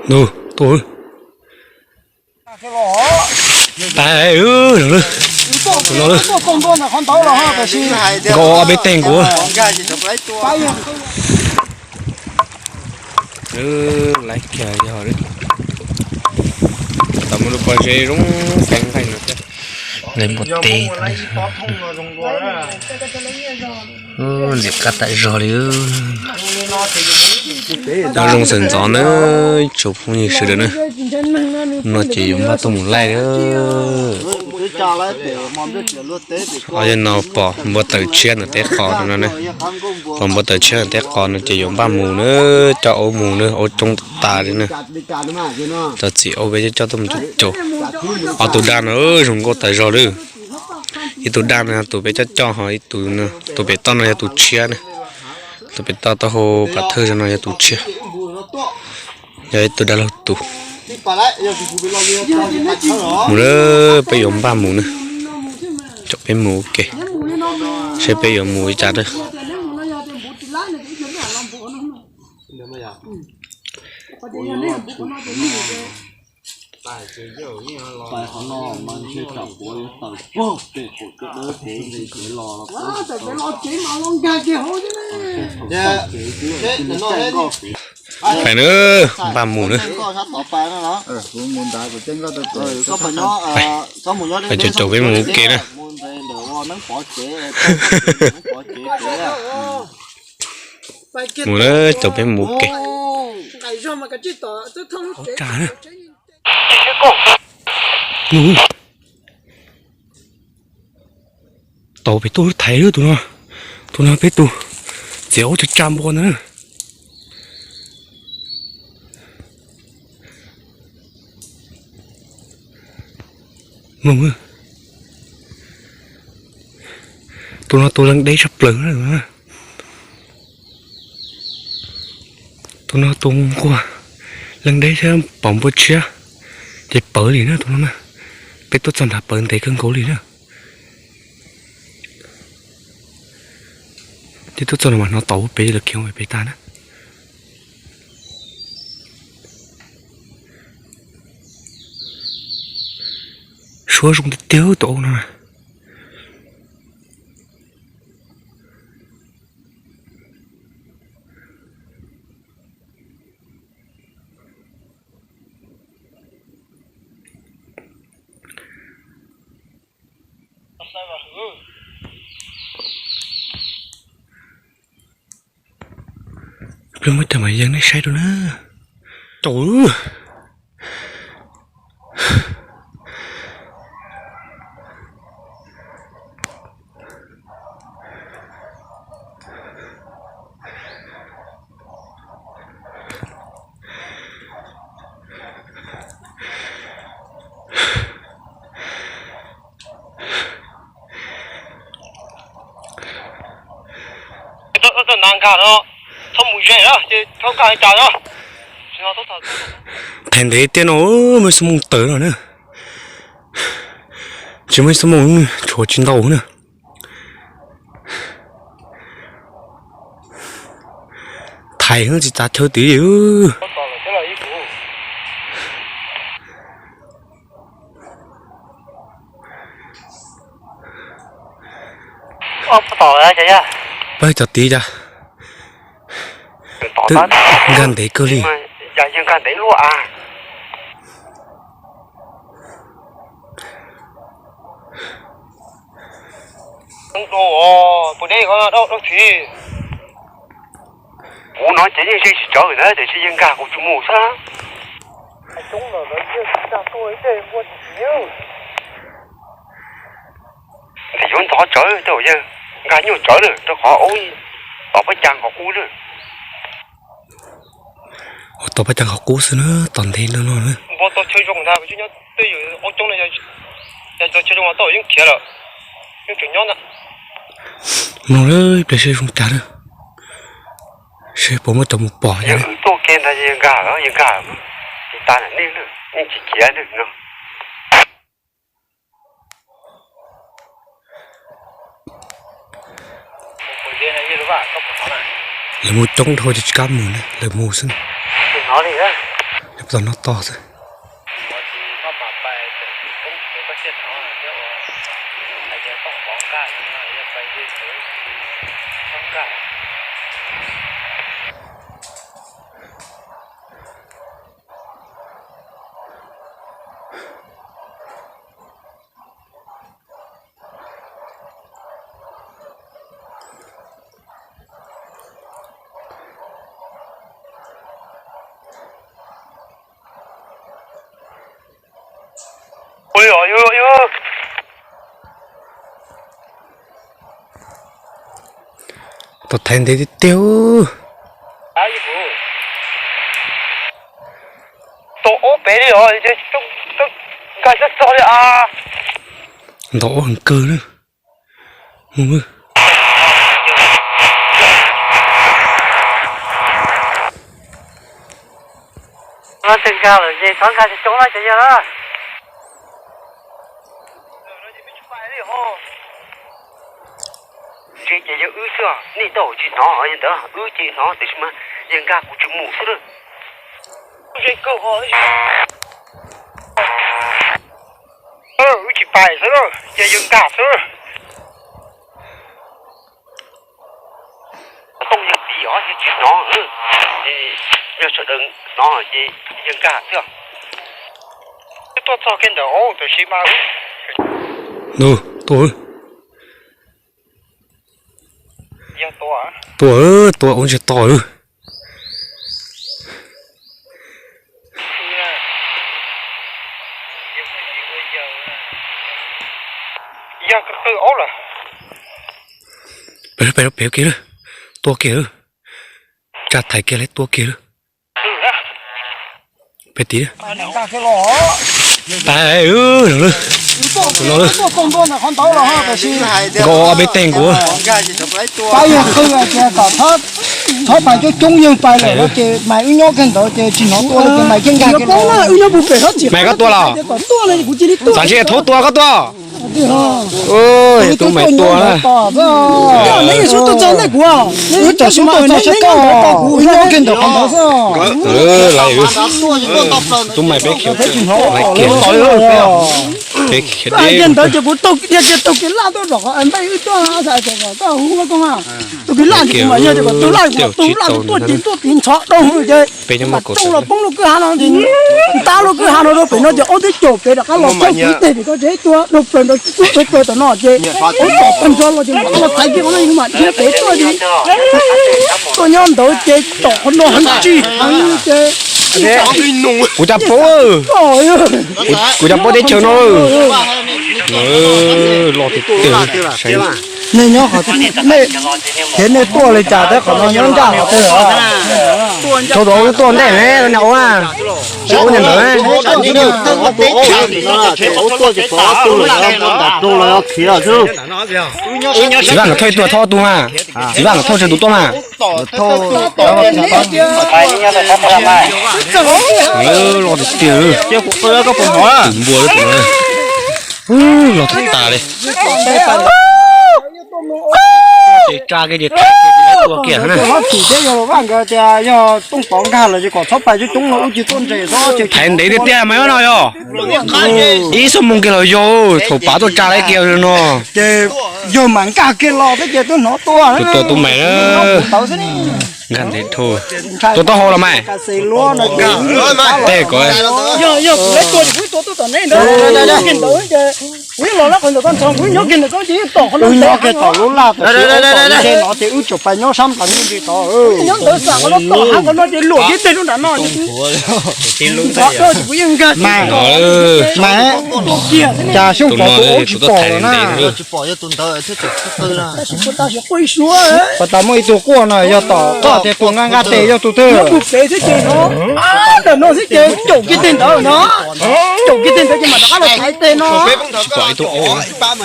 Ntu, tuaj. Tais, no lawm. Nkaus ob peb teg nkaus. Laiv kiag yog li. Tau muaj lub pob zeb zoo xeeb nqaij no thiab. Laiv npua teb. Ntxim qab tas zog li. Nyob zoo sawv ntxov na, tsoom phooj ywg sawv daws na. No ces yuav npaj tuaj mus laij lawm. Os, yog no pom npua taws tshiab ntawm teb qos no na. Pom npua taws tshiab ntawm teb qos no ces yuav npaj mus na, coj aub mus na, aub coob tas li na. Cov txiv aub peb coj tuaj mus caum caum. Ob tug daj no zoo nkauj tas zog lawm. Ib tug daj no yog tus peb coj coj ho ib tug, tus pem toj no yog tus tshiab na. Tus pem toj taub hau pas thawj zog no yog tus tshiab. Yog ib tug daj laug tus. Mus lawm, peb yuav npaj mus na. Caum peb mus ua ke, seb peb yuav mus li cas na. Pais na, npaj mus na. Pais caum caum peb mus ua ke na. Mus na, caum peb mus ua ke. Tau peb tuaj lub thaiv lawm tus no. Tus no peb tus txiv aub tsa tsa npua ntag na. Mloog, tus no tus leej deb tshaj plaws na. Tus no tus nquag leej deb thiab pom npua tshiab ces pawv li na tus no na. Peb tuaj txog nrad pawv ntev kawg nkaus li na. Twb tuaj txog no mas hnov tau peb lawv khiav pem pem tag na. Suab zoo tiag tiag tus aub no na. Peb muab cov mas yeej nej saib rau na. Caum. Thaiv ntev tiag no, muaj xab moos tawm no na. Tsis muaj xab moos, tshuav tsis ntau na. Thaiv tsis txav chaw tid li. Pab cov tid cas twb nkag ntev kawg li. Kuv no ces yeej tsis tsawv na, tiam sis yawg nkag kuv tsis mus xwb. Ntxim yuav ntxov tsawv tej zaum yawg nkag nyuaj tsawv na, rau qhov ub tom pab cas qhov qub na. Tom pab cas qhov qub xwb na, tom ntev no no na. Npua tau chaw zoo ntag, nyob twj ywm ua coob no, yog tau chaw zoo mas tau yeej khiav lawm, yeej tseem nyob ntag. Mloog lawm ib pliag seb zoo cas na, seb puas muab cov mus pom. Yawg wb tuaj ke ntag, yawg nkag, yawg nkag, tsis tas nej, yeej tsis khiav no. Lawv mus coob dhau ces tsis kam mus ne, lawv mus xwb ne. Lawv puas tau noj tog xwb. Tau thaiv ntev tiag tiag. Tau ob peb li os, nkag txog txog li a. Ntau ob heev kawg na. Tsis nkag lawm ces txhob nkag coob coob na cov yawg na. Ze ces yog wb xwb, nej tau tsis hnov li ntawd, wb ces hnov tiam sis mas yawg nkag kuv tsis mus xwb na. Wb tsis pais xwb, ces yawg nkag xwb. Tooj yawg pis os, yawg tsis hnov, yog sawv daws hnov ces yawg nkag xwb. Wb tuaj txog kiag ntawm ub tab sis mas, ntu, tua, tua, tua ub ntshe to lawm. Yog qw qw aub lawm. Pem, pem, pem kiag lawm. Tua kiag lawm. Tsa thaiv kiag lawm, tua kiag lawm. Pem tim. Pais lawm, no lawm. Nkaus ob peb teg nkaus. Pab yawg qw tias kom txhob pais coob coob, yawg pais lawm no ces mas wb nyob kiag ntawd ces tsis hnov tua li ces mas yeej nkag kiag los. Mas koj tua los? Tam sim thaub tua koj tua. Tus Maiv tua na. Wb txawm sub tuaj txog sab koj, wb nyob kiag ntawm qhov ntawd xwb. Tus Maiv peb khiav, peb khiav deb. Kiag ntawd ces kuv taug kiag, kiag taug kiag laj tuaj rau qhov npaj wb tuaj, tuaj hu koj, taug kiag laj ces kuv mam yog tias kom taug laj, kuv mam taug laj tuaj ces tuaj tiv ntxhov dhau ces peb nyob mas tsoo los poob lub kwj ha no, ntab lub kwj ha no rau pem no ces ob tug caum pem rov qab los txog kuv teg pem toj tsev tuaj dhau plaws, dhau plaws tom no ces ob tom tag nrho los ces mam los thaiv kiag qhov no, yus mam dhia pem tuaj ces tuaj nyob ntawd ces tom qhov no heev tsis heev ces kuv cas paub, kuv cas paub teb chaws no. Los tiag tiag. Nej nyob qhov, nej, thiab nej tuaj li cas thiab qhov no nyob ncaj qhov twg? Thaum tod wb tuaj ntej ne, ua, ua ntej ntawd. Txiv Vaj nkawd thauj ib tug, thauj ob tug mas. Txiv Vaj nkawd thauj tsawg tus tuaj mas. Los tiag tiag. Tus npua los tag li. Ces tsa kiag ces thaiv kiag tua kiag na. Thaiv ntev tiag tiag mas no yog ib xuab moos kiag los yog thaum pav tuaj tsa lawm kiag no. Ces yog mas nkag kiag los thiab ces twb hnov tua. Tus tua tus Maiv na. Nkag ntev dhau. Tua taub hau los mas. Tej ko. Wb nyob kiag tom lub laj tam sim no ces wb tseem pais nyob sab nplawv nyob ntsis tod. Mas, mas, cas xyoo pov tus aub tsis pom lawm na? Pas tas muaj ib tug quaj no yog tom koj tias tus nqa nqa tes yog tus twg?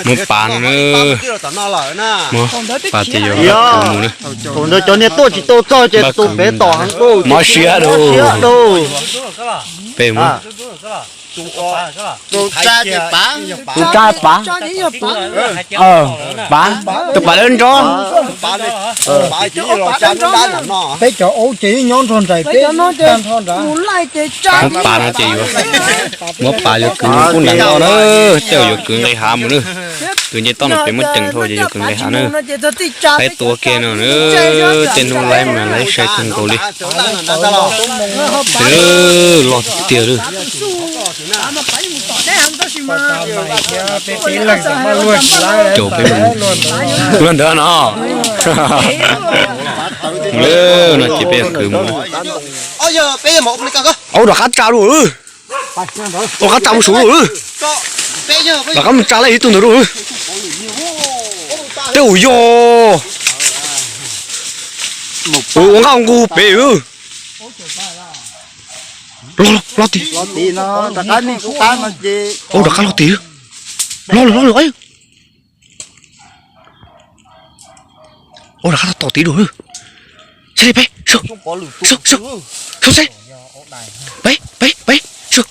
Mus pas no, mus pas tias yog mus na. Thaum ntawd cov niag tuaj tsis tau txog ces tus pem tom heev, mob siab dua. Peb mus. Tus tsa ces pav. Tus tsa pav. Pav, tus pav dawb nrov. Peb cov aub ces yeej nyob nrog nraim peb tag nrho nrad. Muab pav no ces yuav, muab pav yuav kwv mus pub nram no na, tej zaum yuav kwv nqis hav mus na. Kwv nce toj no pem muaj ceem dhau ces yuav kwv nqis hav na. Laib tua kiag no na, tej hnub laib mas laib sai kawg nkaus li. Loj tiag li. Caum peb mus luaj ntawd no. Lawm no ces peb kwv mus. Ua rov qab tsa dua, ua rov qab tsa mus suv dua. Rov qab mus tsa lawm ib tug ntawd dua. Tej zaum yog ua nqaj nqug pem. Los, los tim. Ua rov qab los tim. Los lawm, los lawm. Ua rov qab los tim dua. Saib peb, saib, saib, saib, peb, peb, peb, saib.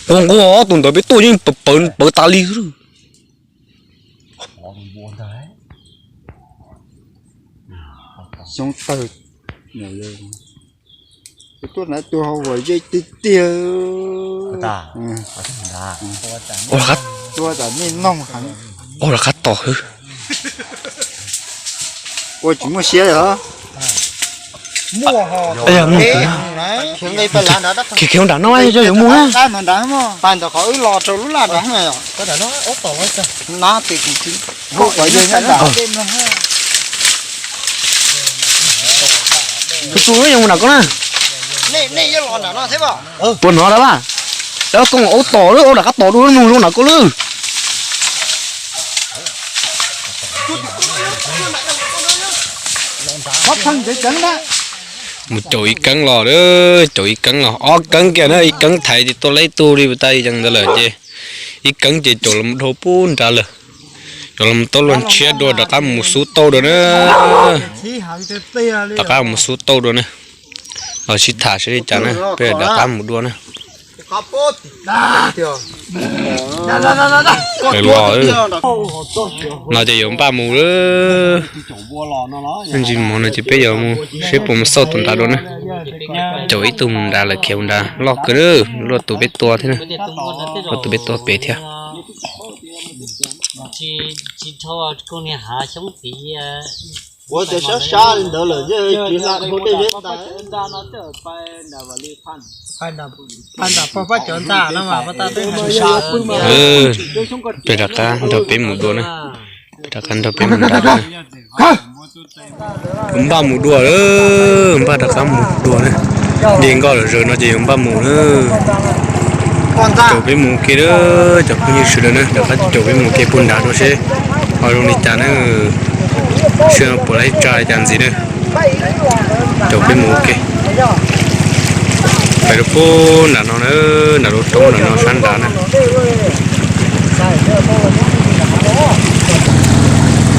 Nquag nquag, ob tug ntawd peb tuaj yeej pawv pawv tas li xwb. Xyoob tawg. Tuaj na, tus hauv huam zeb tiag tiag. Ua rov qab tos xwb. Ua tsis muaj siab li os. Khiav khiav nram no cov yuav mus na. Tus tus yuav mus nram koj na. Puas hnov dab laj? Dab koj ua tom lawm, ua nram qab tom dua, mus zoo nram koj lawm. Mus caum ib keeb los, caum ib keeb los, ob keeb kiag na, ib keeb thaiv ces tuaj laib tug li puas tas li ntawd lawm ces ib keeb ces caum los dhau pub nrad lawm. Caum los tau luag ntshiab dua rov qab mus xub tauj dua na. Rov qab mus xub tauj dua na. Los sib tham saib li cas na, peb rov qab mus dua na. Los no ces yuav npaj mus lawm. Ntsis hmo no ces peb yuav mus seb puas mus xauj tus nrad dua na. Caum ib tug mus nrad lawm, khiav mus nrad loj kawg na, luaj tus peb tua thiab na. Luaj tus peb tua pem thiab. Peb rov qab nrog peb mus dua na. Rov qab nrog peb mus nrad dua na. Yuav npaj mus dua lawm, npaj rov qab mus dua na. Nce nkoj lawm zaws no ces yuav npaj mus na. Caum peb mus ua ke lawm cov phooj ywg sawv daws na, rov qab caum peb mus ua ke puag nrad dua seb ho zoo li cas na. Seb puas laib tsa li cas ntxiv na. Caum peb mus ua ke. Pais rau puag nram no na, nram lub roob nram no sab nrad na.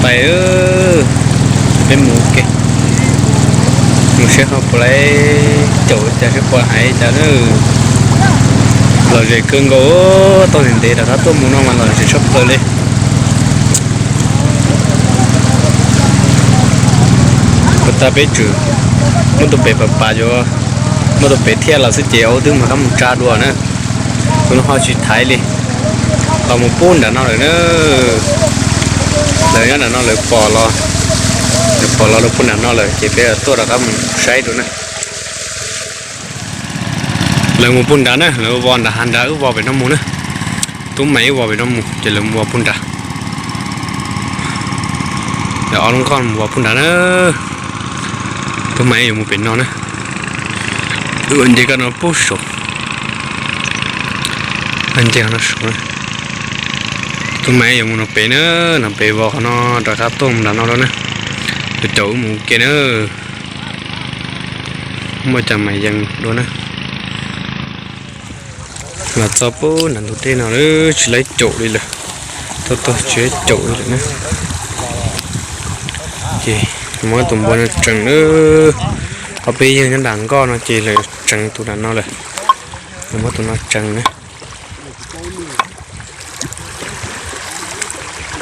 Pais, peb mus ua ke. Mus seb ho puas laib caum cas seb puas hais cas na. Lom zem kawg nkaus, tau ntev ntev rov qab tuaj mus no mas lom zem tshaj plaws li. Puas tas peb tseem muab tus pem pas pas yuav, muab tus pem thiaj los xwb ces ua twb mus rov qab mus tsa dua na. Tus no ho tsis thaiv li, los mus pub nram no lawm na. Lawv nyob nram no lawv pom los, lawv pom los rau pub nram no lawm ces peb tuaj rov qab mus saib dua na. Lawv mus pub nrad na, lawv vos nram hav nrad, wb vos pem no mus na. Tub Maiv wb vos pem no mus ces lawv mus vos pub nrad. Lawv ob lub nkoj mus vos pub nrad na. Tub Maiv yuav mus pem no na. Wb nce koj no pub saud. Nce no saud. Tub Maiv yuav mus no pem na, no pem vos qhov no rov qab tuaj mus nram no lawm na. Lawv caum wb mus ua ke na. Muaj cov mais yees dua na. Los txog pub nram ntug dej no lawm, tsis laib caum li lawm. Txog txog tsis laib caum li lawm na. Ces muab tus npua no tseem lawm. Qhov peb yeej nyob nram nkoj no ces lawv tseev tus nram no lawm. Lawv muab tus no tseev na.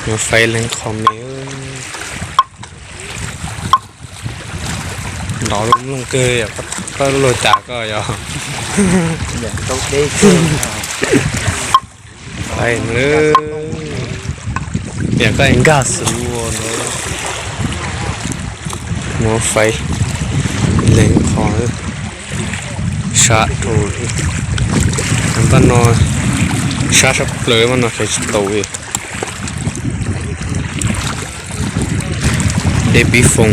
Yuav faib leej qhov me. Nrov lub mloog kawg, koj luag cas koj yog. Faib lawm, yam koj nkag xwb no. Muab faib leej qhov, sab dhau. Npaj no sab sab plaws mas no khev tsis tau li. Dej pib foom,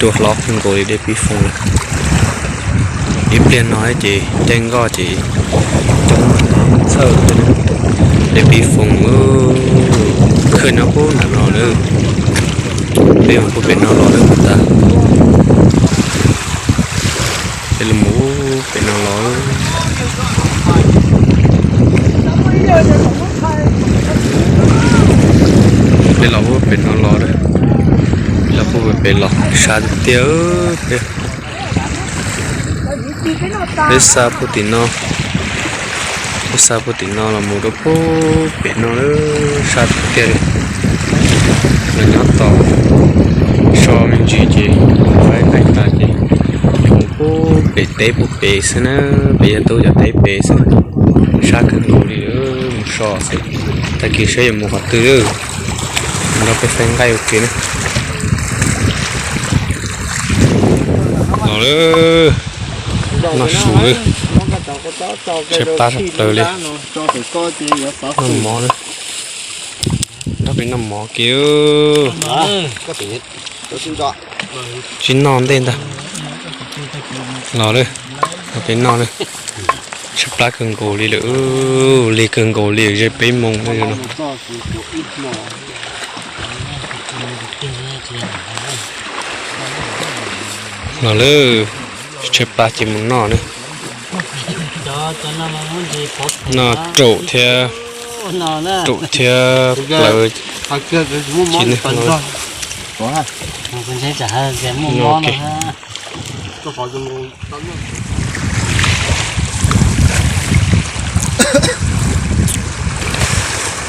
cua hlob kawg nkaus li, dej pib foom lawm. Ib pliag no ces caij nkoj ces coob txhawj, dej pib foom. Khawb nyob puag nram no lawm, peb mus puag pem no los lawm puag ta. Peb los mus pem no los. Peb los puag pem no los, los puag pem los sab tiag tiag. Peb, peb xa puag tim no, peb xa puag tim no los mus rau puag pem no lawm, sab tiag tiag li. Los nyob tos so me ntsis ces faib nqaij tas ces mus puag pem teb puag pem xwb na, pem yog tub cov teb pem xwb. Sab kawg nkaus li, mus so xwb, tag kis saib yuav mus qhov twg. Nrog peb faib nqaij ua ke na. Los lawm, noj su lawm, tshaib plab sab plaws li. Noj mov lawm, nrog peb noj mov ke. Tsis noj ntej ntag. Los lawm, nrog peb noj lawm. Tshaib plab kawg nkaus li lawm, lig kawg nkaus li, ze peb moos no. Los lawm, tshaib plab ces mus noj na. Noj raum thiab, raum thiab plaws.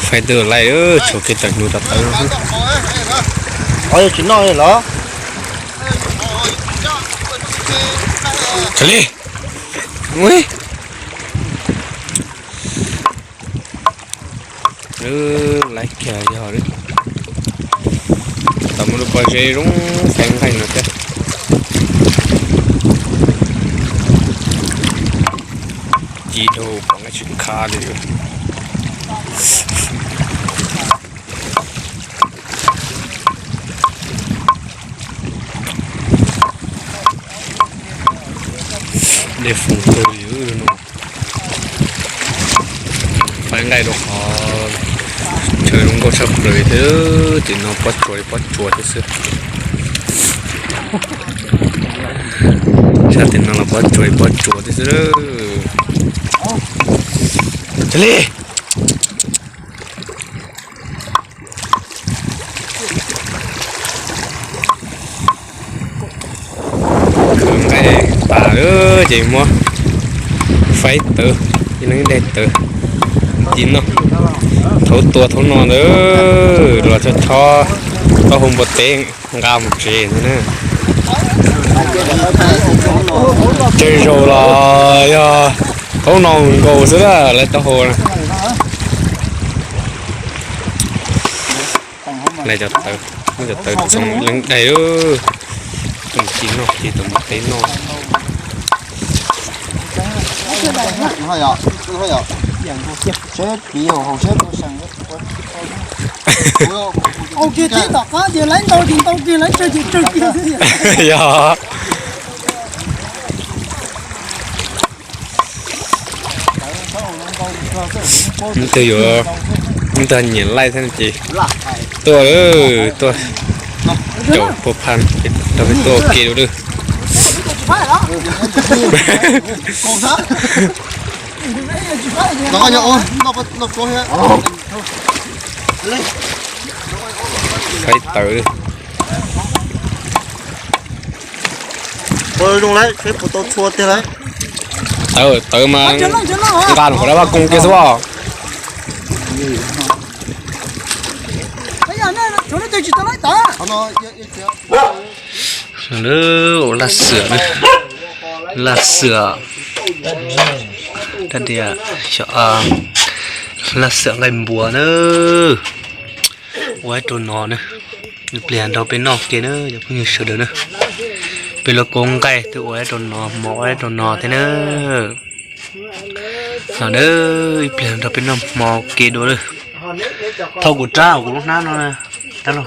Faib twb laij, tshuav kev tawm hnub rov tawm. Tsis noj li los? Li, lawv laib kiag yog li. Tau muaj lub pob zeb zoo faib nqaij no thiab. Ci dhau pom nqaij tsis khav li. Dej foom kawg li no. Faib nqaij rau qhov chaw zoo nkauj tshaj plaws li thiab, tim no pob tsuas li pob tsuas thiab xwb. Sab tim no los pob tsuas li pob tsuas thiab xwb. Cia li. Khawb nqaij tas lawm ces muab faib tawv, ib leeg ib daim tawv ci noj. Thaum tua thaum no ntawd los chob chob taub hau npua teb nqa mus tsev ntag na. Tsawg zaus los yog thaum no nkaus xwb lawm taub hau na. Lawv cov tawv, muab cov tawv txoov leej daim, tus ci noj ces tus npua teb noj. Yog. Ib tug yuav, ib tug nyiam laij thiab no ces tuaj, tuaj caum puag phaj rau peb tuaj ua ke lawm. Faib tawv. Ua zoo lawm, seb puas tau txhua tiag lawm. Tawv mas nqa nws qhov dab vaj koog kiag xwb os. Laj xwm, laj xwm, laj xwm nqaij npua na. Ua rau no na, pliag nrog peb noj ke na cov phooj ywg sawv daws na. Peb lub kaub nqaij twb ua rau no, hmo ua rau no thiab na. No na, ib pliag nrog peb noj hmo ke dua na. Thauj kuv rab, kuv lub hnab no, lub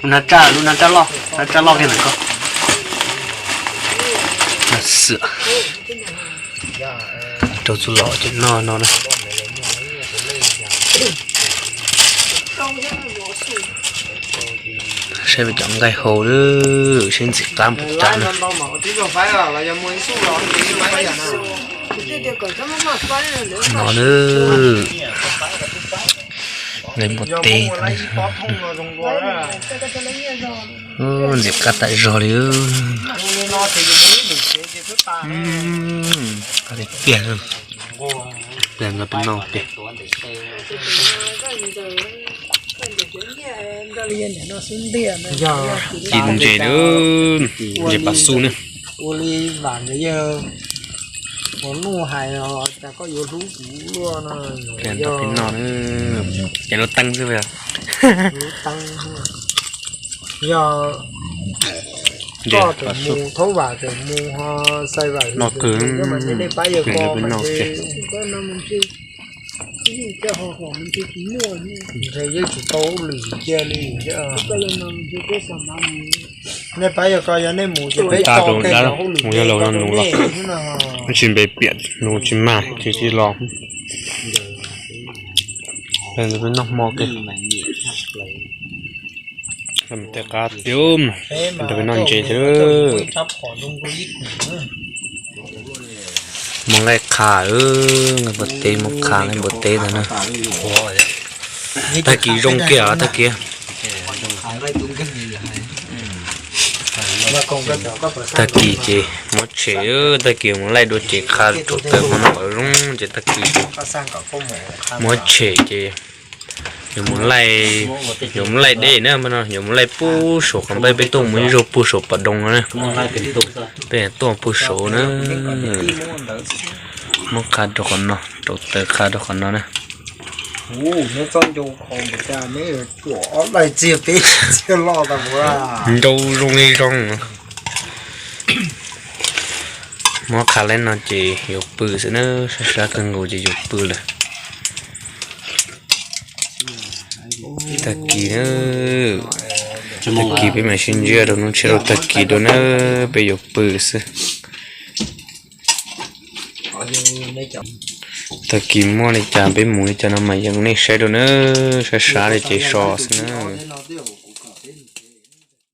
hnab raj, lub hnab raj loj, hnab raj loj kiag ntawm ko. Xwm, rau txuj lom ces noj no na. Saib peb cov nqaij hau lawm, seb ntxim qab npaum cas na. No na, nqaij npua teb. Ntxim qab tas zog li. Qab tiag tiag. Pliag nrog peb noj ke. Ci ntses na, ntses pas xub na. Ua li vam ntawd yawg ua nuj hais os, cas koj yuav hlub kuv luaj no. Pliag nrog peb noj na. Ces lub teeb xwb. Yog koj tseem mus thaub vam tseem mus ho xai vam no kawg, nej pab yawg ko mas ntshe yeej tsis tau hauj lwm cia li. Nej pab yawg ko yog nej mus ces peb tso kiag cov hauj lwm cia rau nej xwb no. Tsis npe piam nus tsis mag tsis tsis los. Noj hmo ke. Tej qab tiag, nrog peb noj ntses thiab. Muaj nqaij qha, nqaij npua teb, muab qha nqaij npua teb ntag na. Tag kis zoo kiag tag kis. Tag kis ces muab tshem, tag kis mus laij dua ces qha rau taws hmo no kom zoo ces tag kis muab tshem ces yuav mus laij, yuav mus laij dej na, yuav mus laij puag saum qhov npaj peb tuaj mus ib zaug puag saum pas doo no na. Peb tuaj puag saum na. Muab qha rau qhov no, rau taws qha rau qhov no na. Ncau zoo li zoo. Muab qha lawm no ces yuav pw xwb na, sab sab kawg nkaus ces yuav pw lawm. Tag kis na, tag kis peb mam sib ntsib rau hnub tshiab rau tag kis dua na, peb yuav pw xwb. Tag kis muaj li cas peb mus li cas no mas yeej nej saib dua na, sab sab li ces so xwb na.